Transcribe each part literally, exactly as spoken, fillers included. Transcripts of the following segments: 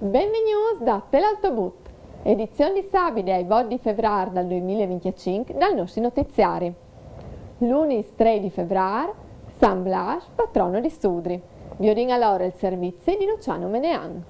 Benvignûts da Tel Autobut, edizion di sabide ai vot di Fevrâr dal doi mil e vincjecinc dal nostri notiziari. Lunis trei di Fevrâr, San Blasch, patrono di Sudri. Viodìn alore il servizi di Luciano Menean.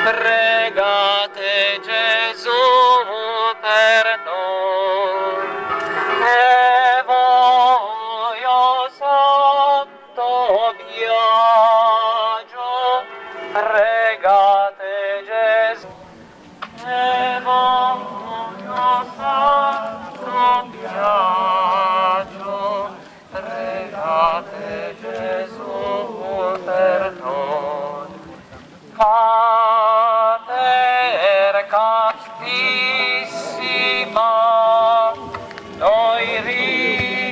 Pregate Gesù per noi, e voi, o Santo Biagio, pregate Gesù, e voi, o Santo Biagio, pregate Gesù per noi. Pater castissima, noi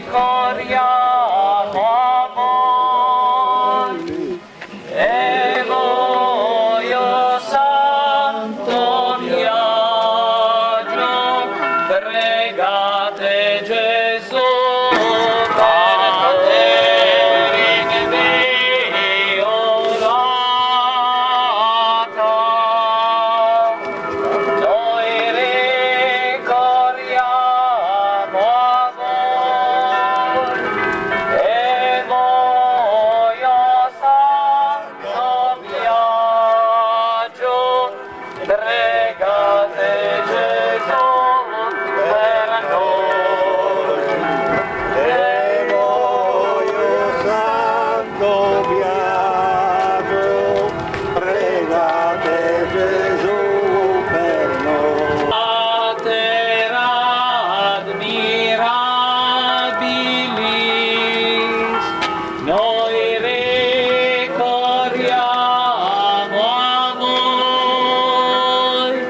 ricorriamo a voi, e voi, o Santo Biagio, pregate Gesù per noi. Noi ricorriamo a voi, e voi, o Santo Biagio, pregate Gesù per noi. E voi, o Santo Biagio, pregate Gesù per noi. Pater admirabilis, noi ricorriamo a voi,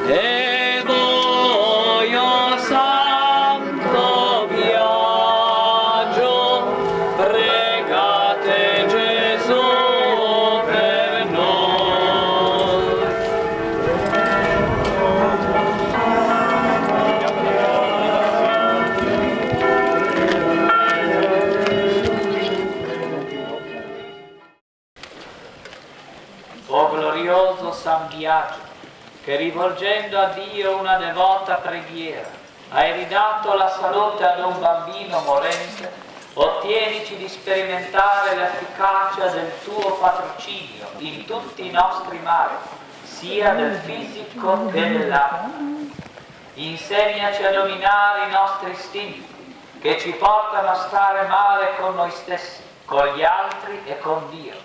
e voi, o Santo Biagio, pregate Gesù per noi. O glorioso San Biagio, che rivolgendo a Dio una devota preghiera, hai ridato la salute ad un bambino morente, Ottienici di sperimentare l'efficacia del tuo patrocinio in tutti i nostri mali, sia del fisico che dell'animo. Insegnaci a dominare i nostri istinti, che ci portano a stare male con noi stessi, con gli altri e con Dio.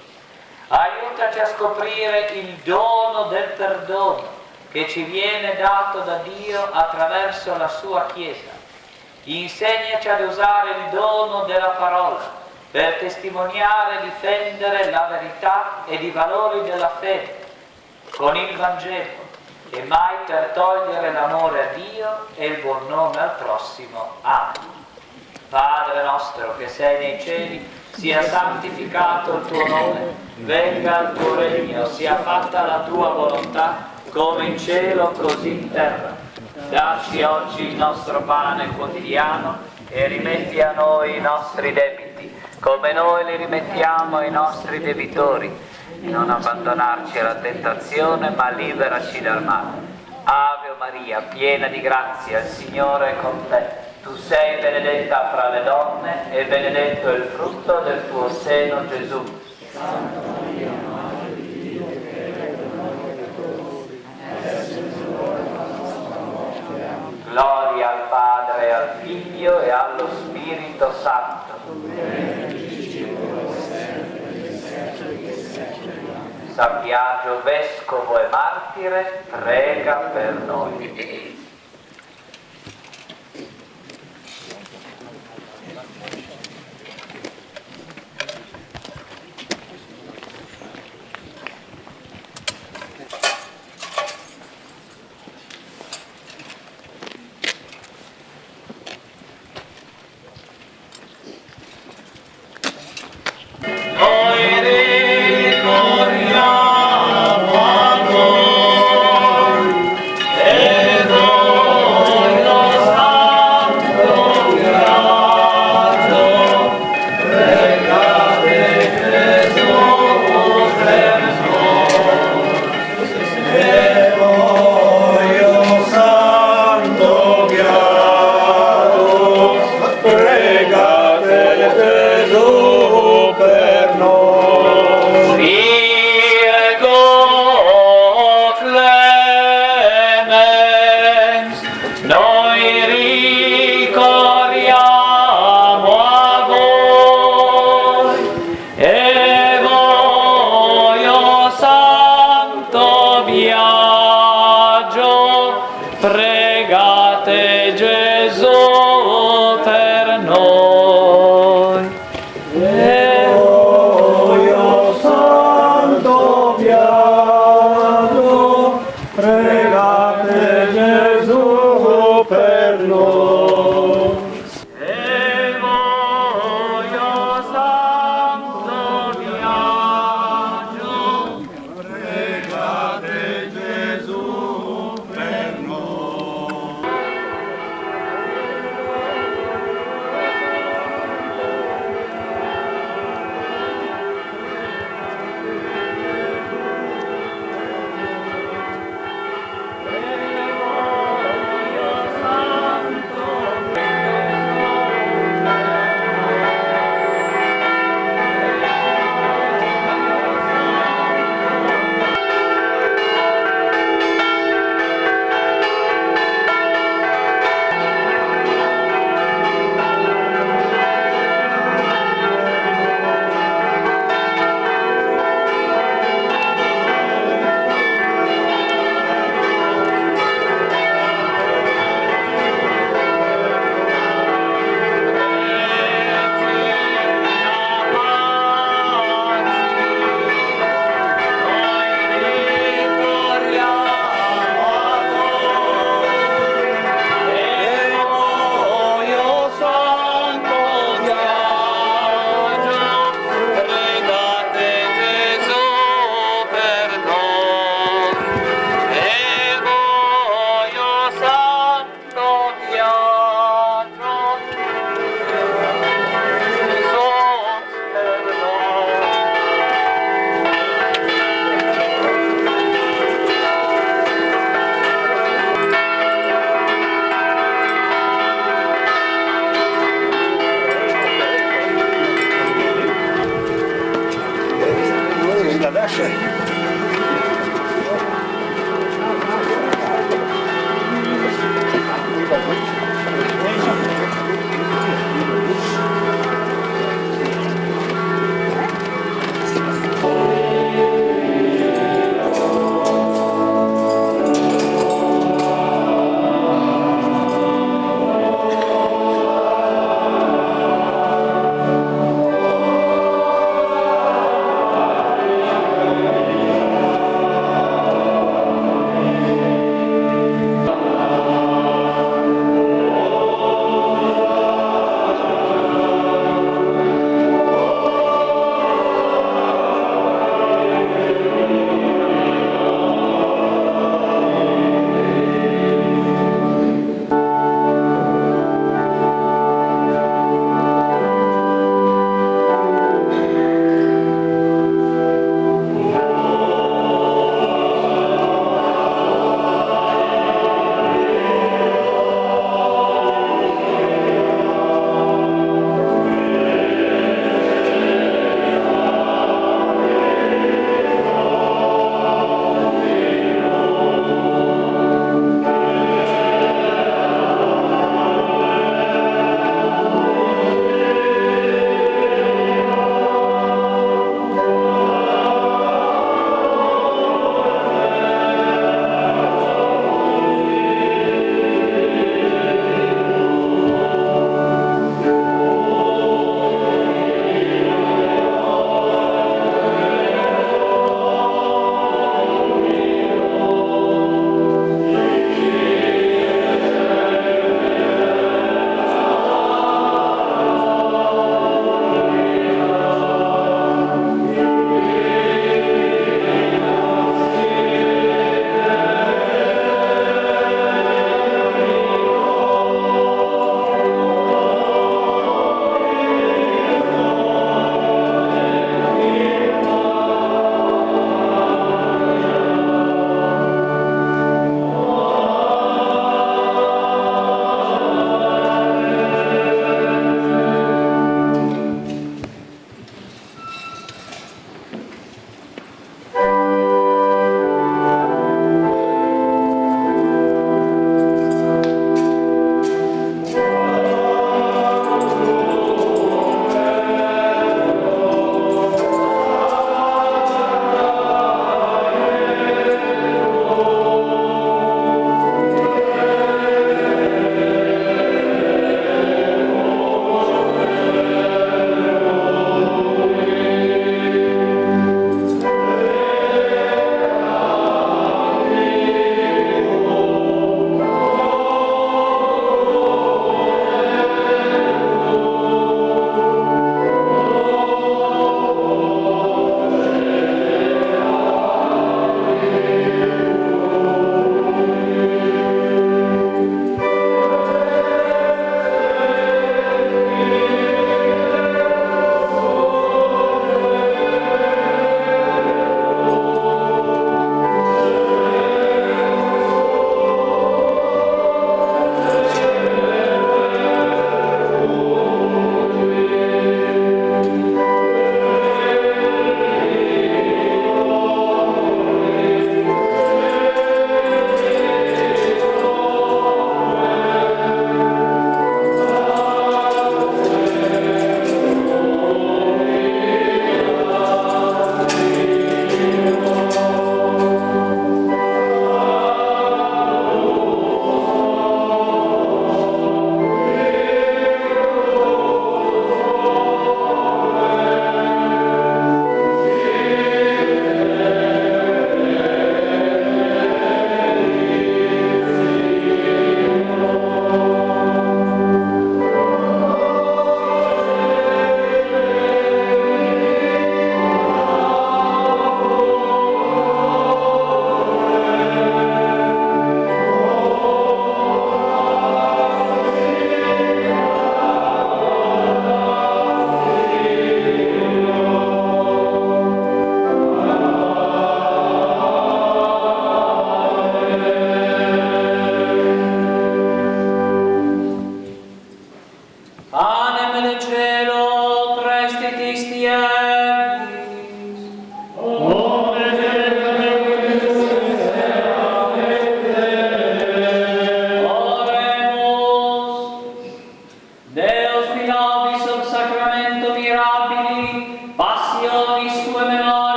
Aiutaci a scoprire il dono del perdono che ci viene dato da Dio attraverso la sua Chiesa. Insegnaci ad usare il dono della parola per testimoniare e difendere la verità ed i valori della fede con il Vangelo e mai per togliere l'amore a Dio e il buon nome al prossimo. Amen. Padre nostro che sei nei cieli, sia santificato il tuo nome, venga il tuo regno, sia fatta la tua volontà, come in cielo così in terra. Dacci oggi il nostro pane quotidiano e rimetti a noi i nostri debiti, come noi li rimettiamo ai nostri debitori. Non abbandonarci alla tentazione, ma liberaci dal male. Ave Maria, piena di grazia, il Signore è con te. Tu sei benedetta fra le donne e benedetto è il frutto del tuo seno, Gesù. Gloria al Padre, al Figlio e allo Spirito Santo. San Biagio, vescovo e martire, prega per noi.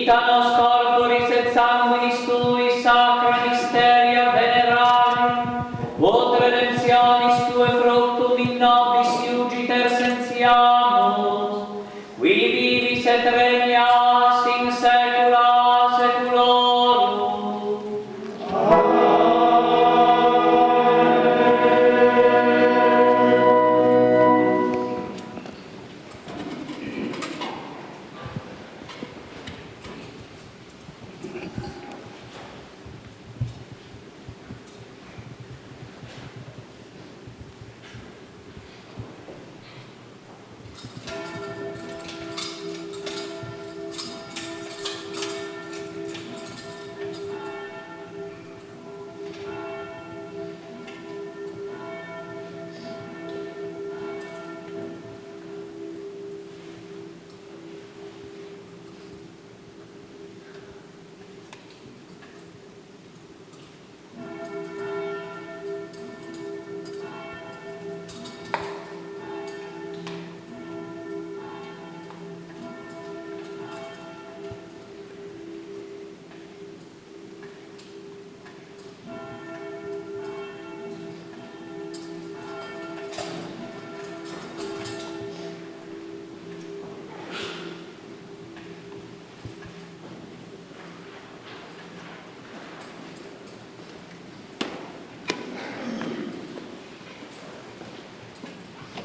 Nos corporis et sanguinis tuis, sacra mysteria venerari, ut redemptionis tuae fructum in nobis iugiter sentiamus, qui vivis et regnas in saecula saeculorum.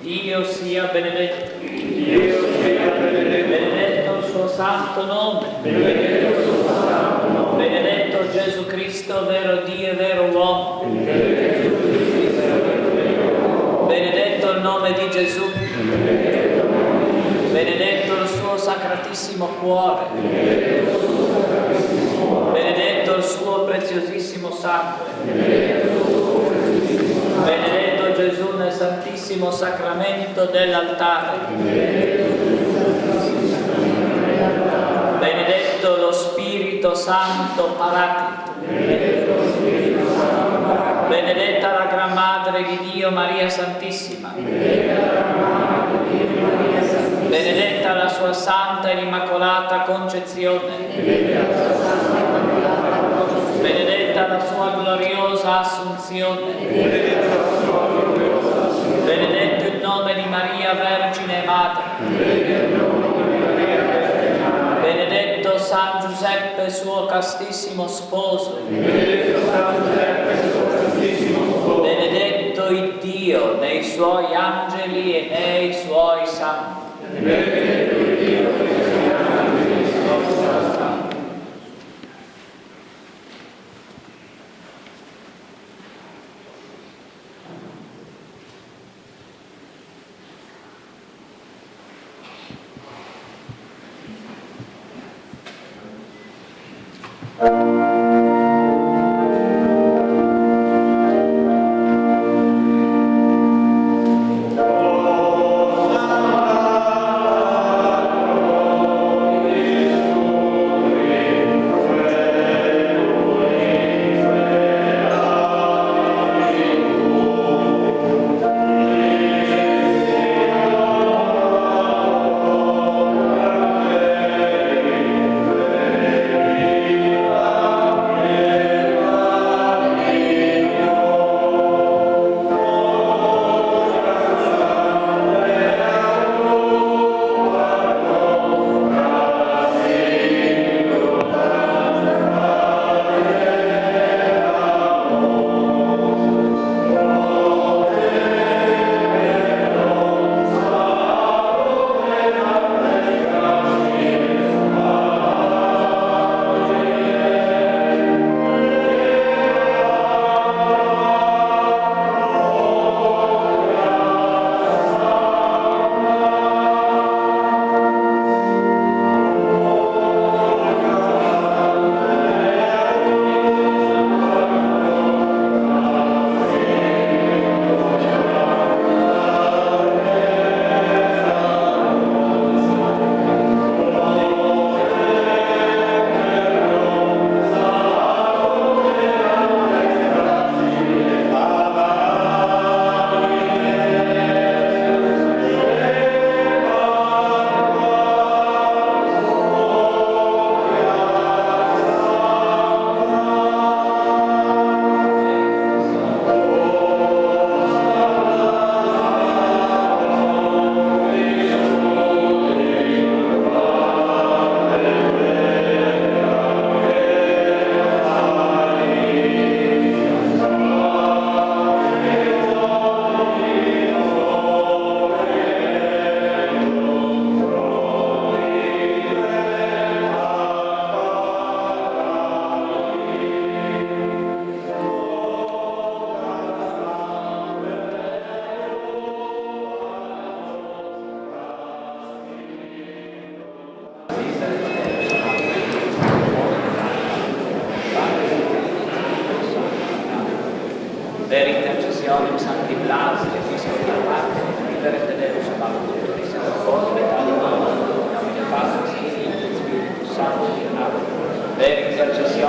Dio sia benedetto. Dio sia benedetto. Benedetto il suo santo nome. Benedetto il suo santo nome. Benedetto Gesù Cristo, vero Dio e vero uomo. Benedetto il nome di Gesù. Benedetto il suo sacratissimo cuore. Benedetto il suo preziosissimo sangue. Benedetto Gesù nel santissimo sacramento dell'altare. Benedetto lo Spirito Santo Paraclito. Benedetta la Gran Madre di Dio, Maria Santissima. Benedetta la sua Santa ed Immacolata Concezione. Benedetta la sua gloriosa Assunzione. Benedetto il nome di Maria Vergine e Madre. Benedetto San Giuseppe, suo castissimo sposo. Benedetto il Dio nei suoi angeli e nei suoi santi.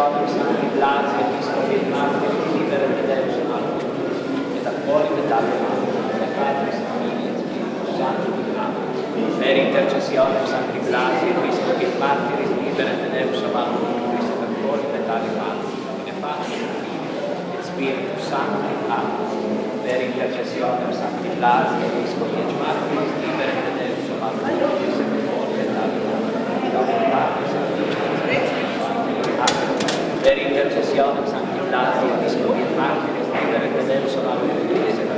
Sancti Blasi, episcopi et martyris, libera et Deus a male, et ad qualis et ad male, et Patris et Filii et Spiritus Sancti. Amen. Per intercessionem Sancti Blasi, episcopi et martyris, libera et Deus a male, et ad qualis et ad male, et Patris et Filii et Spiritus Sancti. Amen. Per intercessionem Sancti Blasi, episcopi et martyris, libera et Deus a male, et ad qualis et ad male, et Patris et Filii et Spiritus Sancti. Amen. Per intercessionem Sancti Blasi, episcopi et martyris, libera et Deus a male, et ad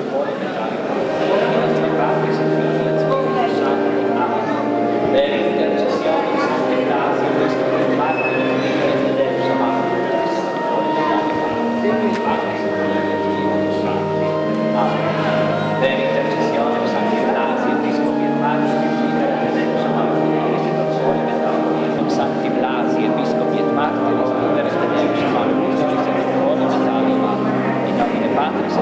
qualis et ad male, et Patris et Filii et Spiritus Sancti. Amen. Per intercessionem Sancti Blasi, episcopi et martyris, libera et Deus a male, et ad qualis et ad male, et Patris et Filii et Spiritus Sancti. Amen. Per intercessionem Sancti Blasi, episcopi et martyris, libera et Deus a male, et ad qualis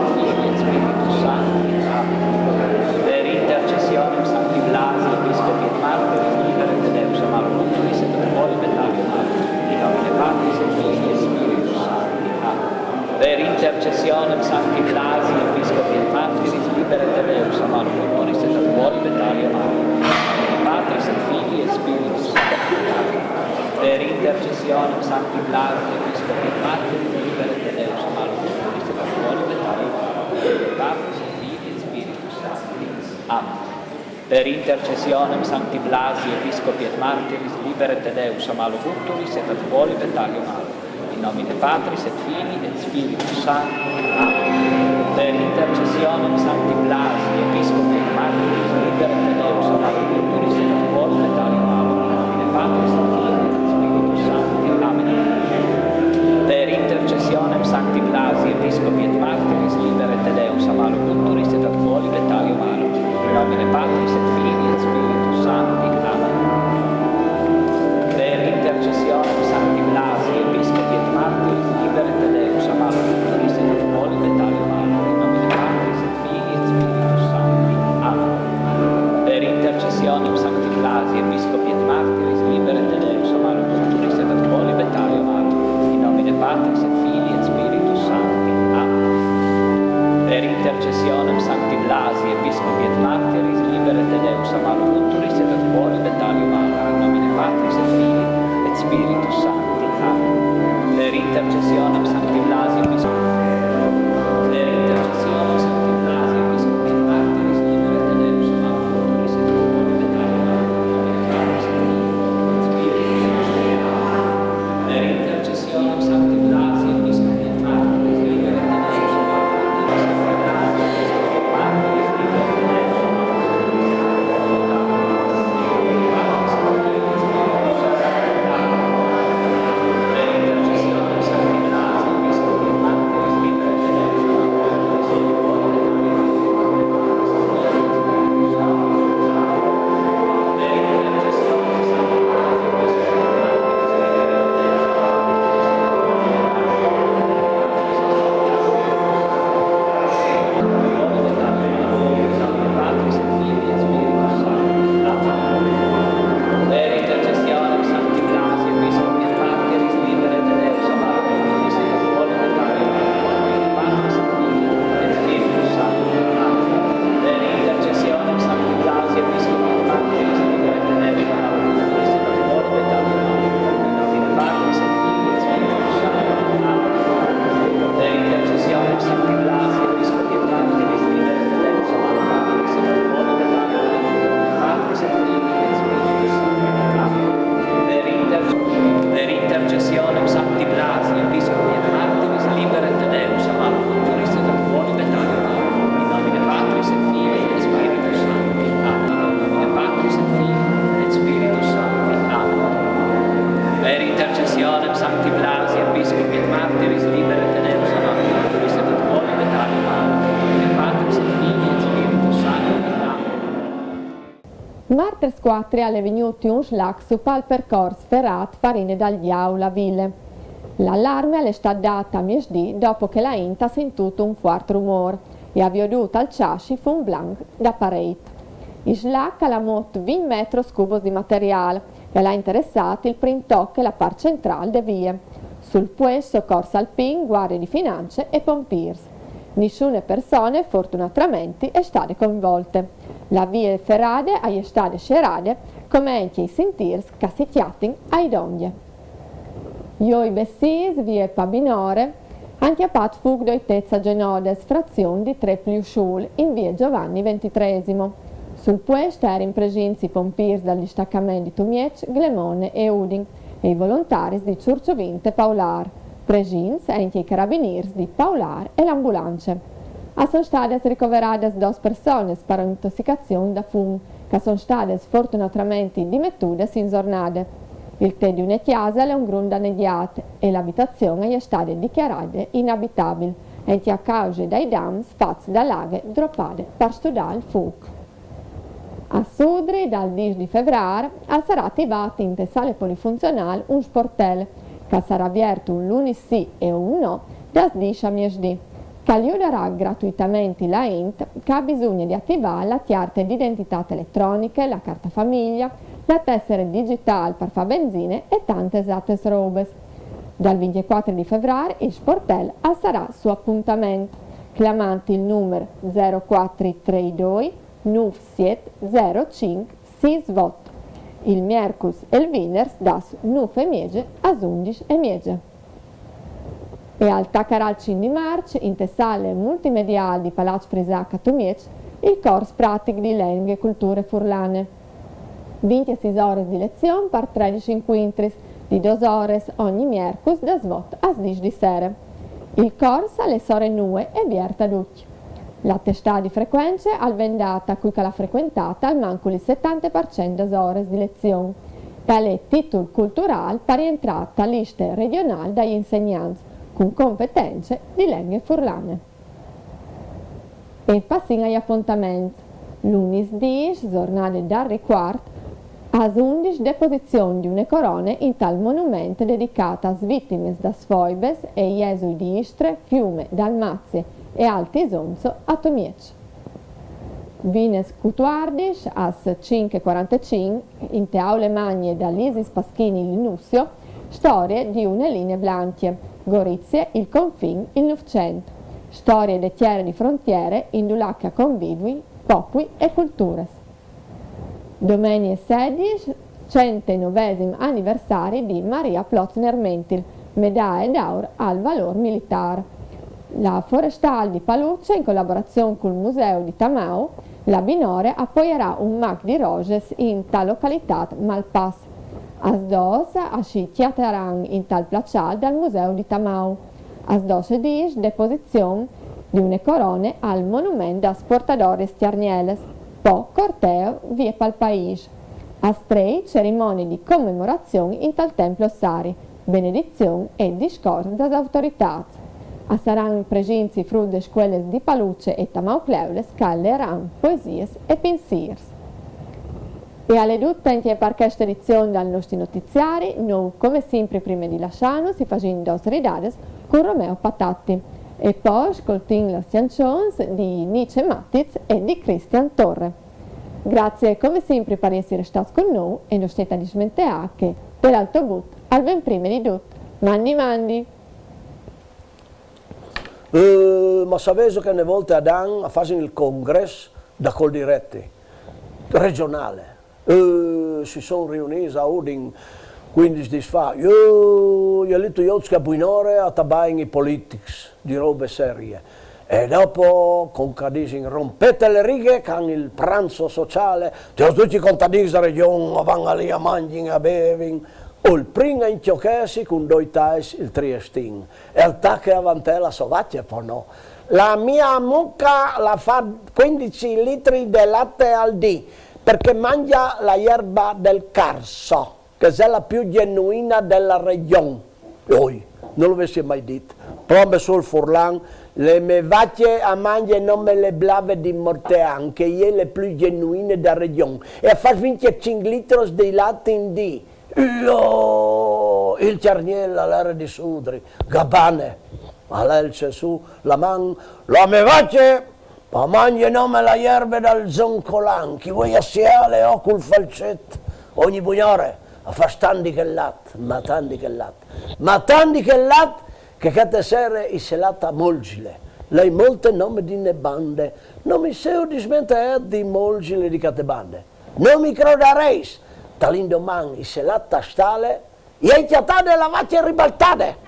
et ad male, et Sancti Blasi, episcopi et martyris, libera et Deus a male, et ad qualis et ad male, in nomine Patris et Filii et Spiritus Sancti. Amen. Per intercessionem Sancti Blasi, episcopi et martyris, libera et Deus a male, et ad qualis et ad male, in nomine Patris et Filii et Spiritus Sancti. Amen. Per intercessionem Sancti Blasi, episcopi et martyris, libera et Deus a male, et ad qualis et ad male, in nomine Patris et Filii et Spiritus Sancti. Amen. Per intercessionem Sancti Blasi, episcopi et martyris, libera et Deus a male, et ad qualis et ad male, in nomine Patris et Filii et Spiritus Sancti. Amen. Per intercessionem Sancti Blasi, episcopi et martyris, libera et Deus a male, et ad qualis et ad male, in nomine Patris et Filii et Spiritus Sancti. Amen. Per intercessionem Sancti Blasi, episcopi et martyris, libera et Deus a male, et ad qualis et ad male, in nomine Patris et Filii et Spiritus Sancti. Amen. Per intercessionem Sancti Blasi, episcopi et martyris, libera et Deus a male, et ad qualis et ad male, in nomine Patris et Filii et Spiritus Sancti. Amen. Per intercessionem Sancti Blasi, episcopi et martyris, libera et Deus a male, et ad qualis et ad male, in nomine Patris et Filii et Spiritus Sancti. Amen. Per intercessionem Sancti Blasi, episcopi et martyris, libera et Deus a male, et ad qualis et ad male, in nomine Patris et Filii et Spiritus Sancti. Amen. Per intercessionem Sancti Blasi, episcopi et martyris, libera et Deus a male, et ad qualis et ad male, in nomine Patris et Filii et Spiritus Sancti. Amen. Per intercessionem Sancti Blasi, episcopi, per intercessionem Sancti Blasi, episcopi et martyris, libera et Deus a male, et ad qualis et ad male, in nomine Patris et Filii et Spiritus Sancti. Amen. Per intercessionem Sancti Blasi, episcopi et martyris, libera et Deus a male, et ad qualis et ad male, in nomine Patris et Filii et Spiritus Sancti. Amen. Per intercessionem Sancti Blasi, episcopi et martyris, libera et Deus a male, et ad qualis et ad male, in nomine Patris et Filii et Spiritus Sancti. Amen. In nomine Patris et Filii et Spiritus Sancti. Amen. Per intercessionem Sancti Blasi, episcopi et martyris, libera et Deus a male, et ad qualis et ad male, in nomine Patris et Filii et Spiritus Sancti. Amen. Martêrs cuatri al è vignût un slac sù pal percors ferât Farine dal Gjau, La Vile. L'alarme al è stât dât a miesdì dopo che la int à sintût un fuart rumôr e à viodût alçâsi fum blanc da pareit. Il slac al à mût vincj metros cubos di materiâl e al à interessât il prin toc e la part centrâl de vie. Sul puest socors alpin, guardie di finanze e pompiers. Nissune persone, fortunatramenti, è stade coinvolte. La vie ferrade a je stade sierade, come encje i sintiers ca si cjatin a Idongje. Joi vessîs vie Pabinore, ancje a pat fûc doi tets a Genodes, frazion di Trepliu Sciûl, in vie Giovanni ventitresimo. Sul puest a erin presins i pompiers dal distacament di Tumieç, Glemone e Udin e i volontaris di Surçuvinte Paulâr. Presins encje i carabinîrs di Paulâr e la ambulance. A son stades ricoveradas dôs personas par intossicazion da fum, ca son stades fortunatramenti dimetudas in zornade. Il tet di une cjase al è un grum danegjât e la abitazion e je stade dichiarade inabitabil, encje a cause dai dams fats da la aghe dropade par studâ il fûc. A Sudri, dal dîs di Fevrâr, al sarà ativât inte sale polifunzionâl un sportel, ca al sarà viert un lunis sì e un no, das dîs a miesdì, ca al judarà gratuitamenti la int ca e à bisugne di ativâ la cjarte di identitât eletroniche, la cartafamilie, la tessere digjitâl par fâ benzine e tantes ates robes. Dal vincjecuatri di Fevrâr il sportel al sarà su apontament. Clamant il numar zero cuatri trê doi nûf siet zero cinc sîs vot. Il miercus e il vinars das nûf e mieze as undis e mieze. E al tacarà il cinc di Març, inte sale multimediâl di Palaç Frisacc a Tumieç, il cors pratic di lenghe e culture furlane. Vincjesîs ores di lezion par tredis incuintris, di dôs ores ogni miercus das vot as dîs di sere. Il cors al è sore nuie e viert a ducj. L'atestât di frecuence al ven dât a cui che al à frecuentât almancul il setante par cent das ores di lezion e al è titul culturâl par jentrâ te liste regjonâl dai insegnants cun competence di lenghe furlane. E passìn ai apontaments. Lunis dîs, zornade dal ricuart, as undis deposizion di une corone intal monument dedicât as vitimes das foibes e jesui di Istre, Fiume, Dalmazie e Alt Isonzo a Tumieç. Vins cutuardis, as cinc e cuarantecinc, inte aule magne dal Isis Paschini il Nussio, storie di une linie blancje, Gorizie, il confin, il Nûfcent, storie de tiere di frontiere indulà che a convivin popui e culturas. Domenie sedis, cent e novesim aniversari di Maria Plozner-Mentil, medaie d'aur al valôr militâr. La Forestâl di Paluce, in colaborazion cul Museu di Tamau, la Binore a poierà un mac di rosis inta localitât Malpass. As dôs a si cjataran intal plaçâl dal Museu di Tamau. As dôs e dîs, deposizion di une corone al monument das puartadoris Cjargnelis, po corteo vie pal paîs. As trê, cerimonie di comemorazion intal Templu Ossari, benedizion e discors das autoritâts. A saran presins i fruts des scuelis di Paluce e Tamau Cleules che a learan poesiis e pinsîrs. E al è dut ancje par cheste edizion dal nosti notiziari. Nô, come simpri, prime di lassânus, i fasìn dôs ridadis cun Romeo Patatti. E po scoltìn las cjançons di Nice Matiz e di Christian Torre. Grazie, come simpri, par jessi restâts cun nô e no stêt a dismenteâ che, par altri, al ven prime di dut. Mandi, mandi! Eh, ma savêso che une volte ad an a fasin il congrès da Coldiretti, regjonâl? Eh, si son riunîts a Udin cuindis dîs fa. Jo, jo ai lit che a buinore a tabain i politics di robe serie. E dopo, cun che a disin: rompete le righe, che a àn il pranzo sociale, ducj i contadins da regjon a van li, a mangjin, a bevin. O il prin a incjochêsi cun doi tais il triestin, e al tache a vantâ la sô vache, po no? La mia mucca la fa cuindis litris di late al dì, parcè che a mangja la jerba dal Carso, che a è la plui gjenuina de regjon. Oi, no lu vessi mai dit. Prome sul furlan: le mê vache a mangje nome le blave di Mortean, che e je le plui gjenuine de regjon, e a fâs vincjecinc litris di late in dì. Jo, il Cjargnel al jere di Sudri, Gabane, al alce sù la man: la mê vache a mangje nome la jerbe dal zoncolan, chi vuei a siâle jo cul falcet ogni buinore? A fâs tant di chel lat, ma tant di chel lat, ma tant di chel lat, che cheste sere i se late a Molgile. L'ai molte nome di ne bande, no mi seu dismenteât di Molgile di cheste bande. No mi crodareis, tal indoman i se late a stale, i ai cjatade la vache ribaltade.